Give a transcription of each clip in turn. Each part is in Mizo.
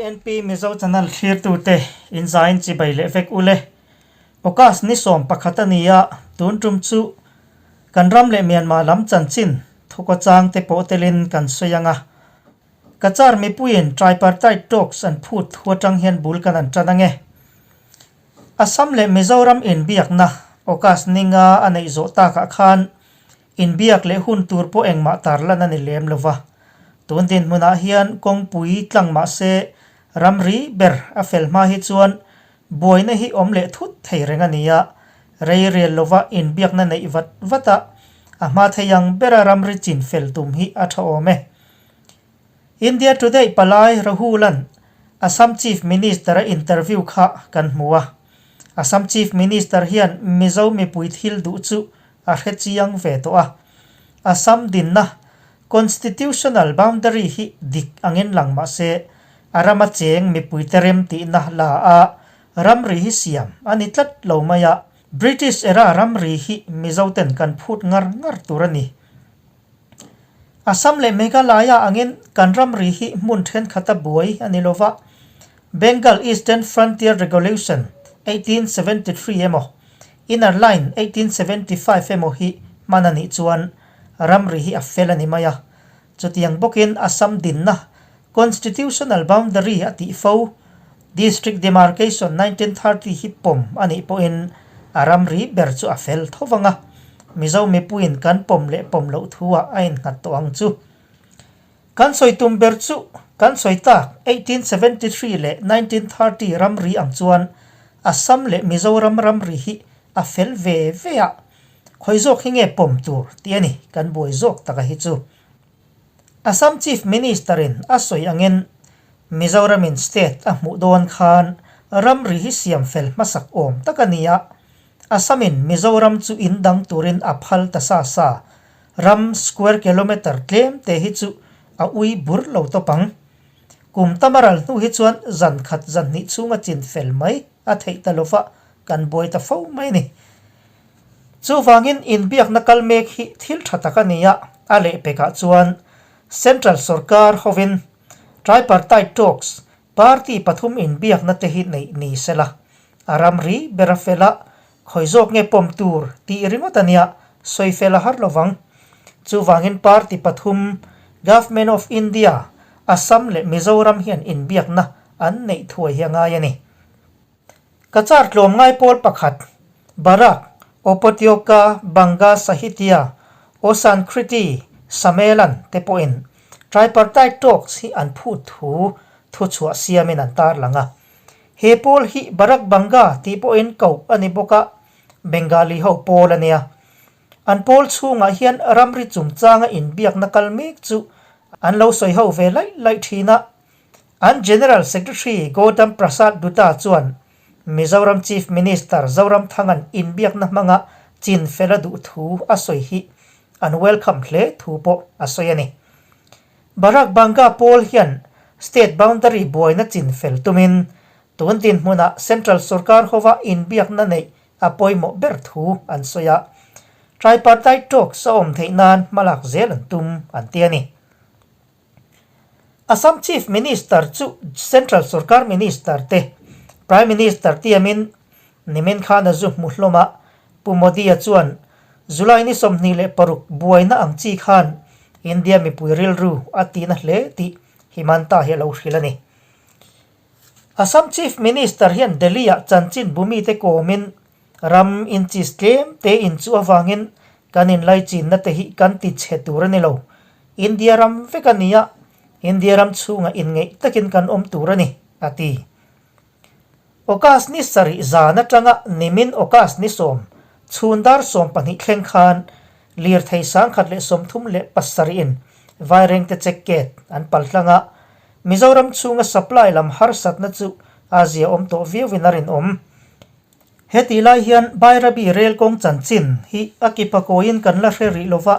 INP Mizo Channel thlirtute in zain chibai leh vek ule. August ni 11 a ni a, tun tum chu kan ram leh Myanmar lam chanchin thukaw chang te pawh telin kan sawi ang a. Cachar mipuiin tripartite talks an phut thu atang hian bul kan an tan ang e. Assam leh Mizoram inbiakna August ninga a neih zawh takah khan inbiak leh hun tur pawh engmah tarlan a ni lem lo va. Tun dinhmunah hian kawngpui tlang mah se ramri ber a fel hma hi chuan buaina hi awm leh thut thei reng a ni a, rei rial lova inbiakna neih vat vat a, a hma thei ang bera ramri chin fel tum hi a tha awm e. India Today palai Rahul-a'n Assam Chief Minister a interview kha kan hmu a. Assam Chief Minister hian Mizo mipui thil duh chu a hre chiang ve tawh a. Assam dinna Constitutional boundary hi dik angin lang mah se, a rama cheng mipuite rem tihna la a ramri hi siam a ni tlat lo mai a. British era ramri hi Mizoten kan phut ngar ngar tur a ni. Assam leh Meghalaya angin kan ramri hi hmun thenkhat a buai a ni lova, Bengal Eastern Frontier Regulation, 1873 emaw, Inner Line, 1875 emaw hi hman a nih chuan ramri hi a fel a ni mai a. Chutiang bawkin Assam dinna Constitutional Boundary a tih fo, District Demarcation 1930 hi pawm a nih pawhin a ramri ber chu a fel tho vang a, Mizo mipuiin kan pawm leh pawm loh thu-ah a innghat tawh ang chu. Kan sawi tum ber chu kan sawi tak 1873 leh 1930 ramri ang chuan Assam leh Mizoram ramri hi a fel ve ve a, khawi zawk hi nge pawm tur tih a ni kan buai zawk taka hi chu. Assam Chief Minister-in a sawi angin Mizoramin state a hmuh dawn khan ramri hi siam fel hmasak awm tak a ni a, Assamin Mizoram chu in dang turin a phal ta sa sa, ram square kilometre tlem te hi chu a ui bur lo tawp ang. Kum tam a ral hnu hi chuan zan khat zan hnih chhunga chin fel mai a theih ta lova kan buai ta fo mai a ni. Chuvangin inbiakna kal mek hi thil tha tak a ni a, a lehpekah chuan Central sorkar hovin Tripartite Talks, party pathum inbiakna te hi neih ni sela, a ramri ber a fel a, khawi zawk nge pawm tur tih ringawt a nia, sawi fel a har lovang. Chuvangin party pathum Government of India, Assam leh Mizoram hian inbiakna an neih thuai hi a ngai a ni. Cachar tlawmngai pawl pakhat, Barak, Upatyoka, Banga Sahitya, Osankriti, Samelan te pawhin Tripartite Talks hi an phut thu thuchhuah siamin an tarlang a. He pawl hi Barak Banga tih pawhin koh a ni bawk a, Bengali ho pawl a nia. An pawl chhungah hian ramri chungchanga inbiakna kal mek chu an lo sawi ho ve laih laih thin a. An General Secretary Gautam Prasad Dutta chuan Mizoram Chief Minister Zoramthanga'n inbiakna hmanga chin fel a duh thu a sawi hi an welcome hle thu pawh a sawi a ni. Barak Banga pawl hian state boundary buaina chin fel tumin tun dinhmunah Central sorkar hova inbiakna neih a pawimawh ber thu an sawi a, tripartite talks a awm theih nan hmalak zel an tum an ti a ni. Assam Chief Minister chu Central Sorkar Minister te Prime Minister tiamin nimin khan a zu hmu hlawm a, Pu Modi-a chuan July ni 26 buaina ang chi khan India mipui rilru a tihna hle tih Himanta hi a lo hrilh a ni. Assam Chief Minister hian Delhi-ah chanchin bumite kawmin ram inches tlem te inchuh avangin kan inlaichinna te hi kan ti chhe tur a ni lo. India ram vek a ni a, India ram chhungah inngeih takin kan awm tur a ni, a ti. August ni sarih zan atanga nimin August ni sawm chhun dar 12 thleng khan lirthei 1037 in Vairengte check gate an pal tlang a, Mizoram chhunga supply lam harsatna chu a zia awm tawh viauin a rinawm. Hetih lai hian Bairabi rel kawng chanchin hi a kipa kawiin kan la hre rih lova,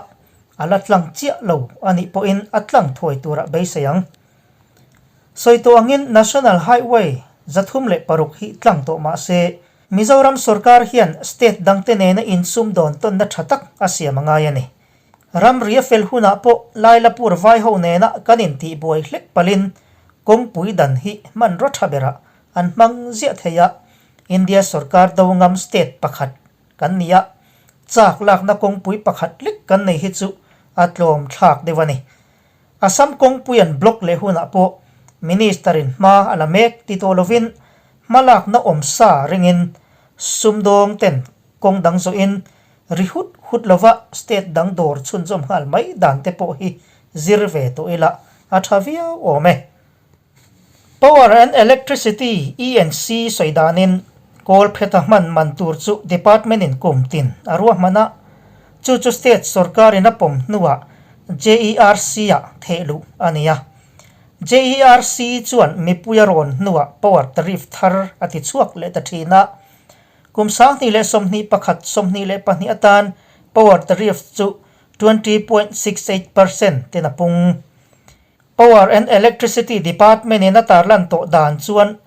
a la tlang chiah lo a nih pawhin a tlang thuai turah beisei ang. Sawi tawh angin National Highway 306 hi tlang tawh mah se, Mizoram sorkar hian state dangte nena insum dawn tawnna tha tak a siam a ngai a ni. Ramri a fel hunah pawh Lailapur vai ho nena kan intihbuai hlek palhin Kawngpui dan hi hmanraw tha berah an hmang ziah thei a, India sorkar do ngam state pakhat kan ni a, chak lakna kawngpui pakhat lek kan nei hi chu a tlawm thlak deuh a ni. Assam kawngpui an block leh hunah pawh Minister in hma a la mek ti tawh lovin hma lakna awm sa ringin sumdawng ten kawng dang zawhin ri hut hut lova state dang dawr chhunzawm nghal mai dan te pawh hi zir ve tawh ila a tha viau awm e. Power and Electricity, ENC, sawi danin kawl pheta hman man tur chu department in kum tin a ruahman a, chu chu state sorkarin a pawm hnuah JERC-ah theh luh a ni a. JERC chuan mipui a rawn hnuah power tariff thar a ti chhuak leh ta thin a. Kum 2021, 22 atan power tariff chu 20.68% ten a pung. Power and Electricity Department in a tarlan tawh dan chuan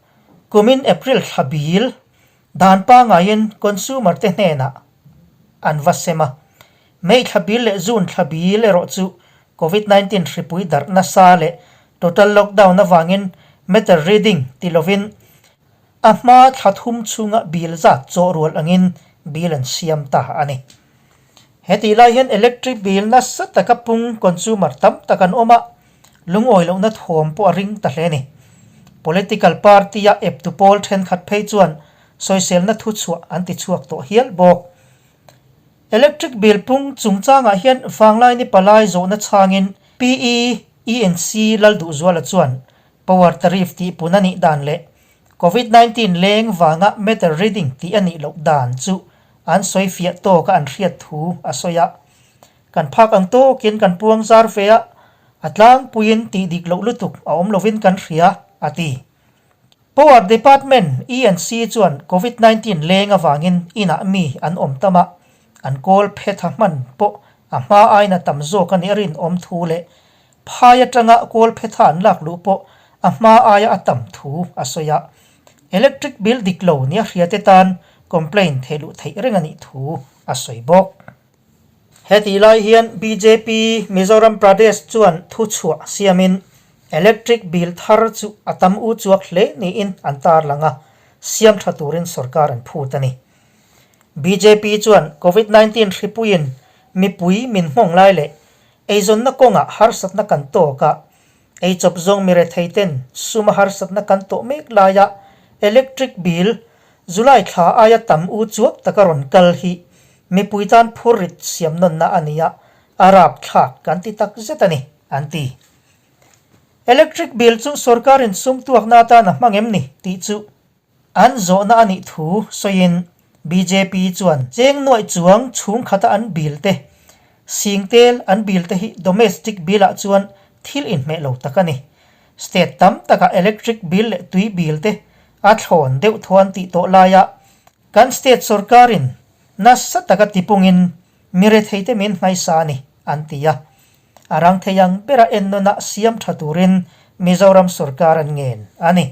kumin April thla bil dan pangaiin consumer te hnenah an va sem a. May thla bil leh June thla bil erawh chu Covid 19 hripui darh nasa leh total lockdown avangin meter reading ti lovin a hma thla thum chhunga bil zat chaw rual angin bil an siam ta a ni. Hetih lai hian electric bill nasa taka pung consumer tam tak an awm a, lungawi lohna thawm pawh a ring ta hle a ni. Political party-a eptu pawl thenkhat phei chuan sawiselna thuchhuah an ti chhuak tawh hial bawk. Electric bill pung chungchangah hian Vanglaini palai zawhna chhangin PEENC Lalduhzuala chuan power tariff tihpun a nih dan leh Covid 19 leng vanga meter reading tih a nih loh dan chu an sawi fiah tawk a an hriat thu a sawi a. Kan phak ang tawkin kan puang zar ve a, a tlangpuiin tih dik loh lutuk a awm lovin kan hria, a ti. Power Department, ENC, chuan Covid 19 leng avangin inah mi an awm tam a, an kawl phetha hman pawh a hma aiin a tam zawk a nih a rinawm thu leh Phai atanga kawl phetha an lak luh pawh a hma aia a tam thu a sawi a. Electric bill dik lo nia hriate tan complaint theih luh theih reng a nih thu a sawi bawk. Hetih lai hian bjp Mizoram Pradesh chuan thuchhuah siamin electric bill thar chu a tam u chuak hle niin an tarlang a, siam tha turin sorkar an phut a ni. Bjp chuan Covid 19 hripuiin mipui min nghawng lai leh Eizawnna kawngah harsatna kan tawk a, eichawp zawng mi rethei ten suma harsatna kan tawh mek laia electric bill July thla aia tam u chuak taka rawn kal hi mipui tan phurrit siam nawnna a ni a, a rapthlak kan ti tak zet a ni, an ti. Electric bill chu sorkarin sum tuakna atan a hmang em ni tih chu An zawhna a nih thu sawiin bjp chuan cheng nuaih chuang chhungkhata an bill te, singtel an bill te hi domestic bill ah chuan thil inhmeh lo tak a ni. State tam takah electric bill leh tui bill te a thlawn deuh thaw an tih tawh laia kan state sorkarin nasa taka tipungin mi retheite min hmaisa a ni, an ti a. A rang thei ang bera ennawnah siam tha turin Mizoram sorkar an ngen a ni.